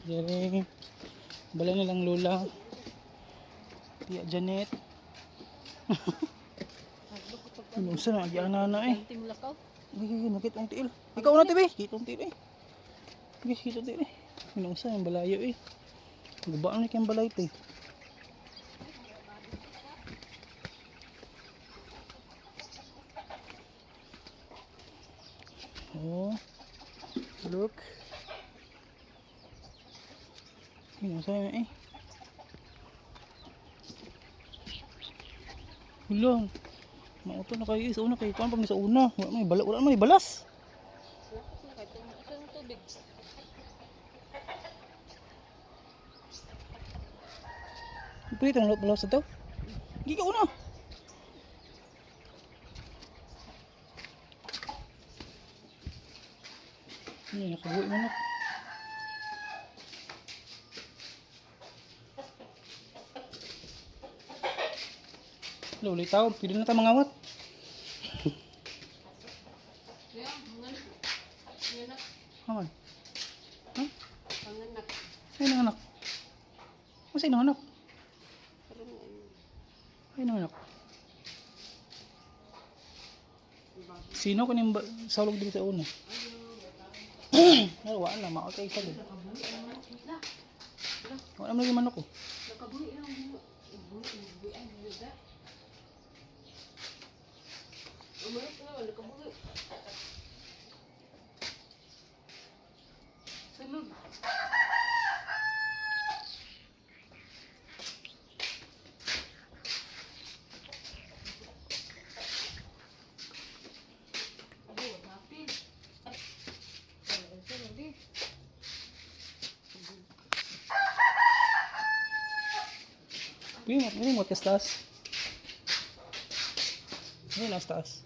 Dere. Bala na lang lola. Tiya Janet. Ano sa na ana na eh. Anting lakaw. Ay, nakita ang tiil. Ikaw na tibi. Kita ang tiil eh. Sige, kita ang tiil eh. Ano sa yung balayo eh. Gubaan na kayong balay eh. Oh. Look. Ano sa eh. Hulong. Mauto na kayo sa una kayo. Kuan pa mi sa una. Wala may bala, wala may balas. Lakas na kayo. Ito ang tubig. Pwede tang balas sa to. Gi ka una. Ano, nakabuhi manok. Wala, wala tao. Pwede na tayo mangawat. Kaya, manganak. Manganak. Haman. Ha? Panganak. Ay, nanganak. Masay nanganak. Parang ano. Ay, nanganak. Sino kaning saulog diri sa una? Ay, wala na, mao kay sagod. Wala man lagi manok ko. Nakabuhi ang buhi. Buhi, buhi, ay, buhi da. Umayos na, nakabuhi. Sunod. Abo, happy. Ay, sunod eh. Pwede mo, pwede mo kas taas. Hindi na taas.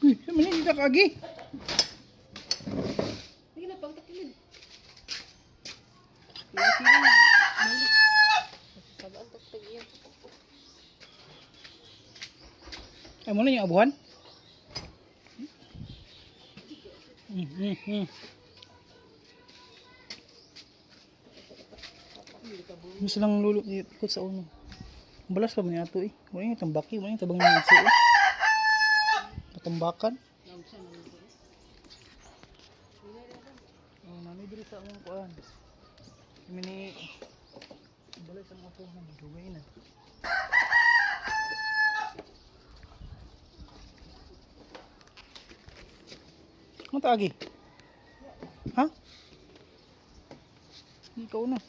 Uy, mali dito kagi. Sige na, pagtakilid. Mali. Sabaan tagtag yan. Ay mo na yung abuhan. Gusto lang lulo ikot sa uno. Balas pa man niya ato eh. Wala yung tambaki, wala yung tabang niya eh. Patambakan. Oh, nami diri sa among kuan. Mini balay sa mga apuhan, dugay na. Ano taagi? Ha? Ikaw na.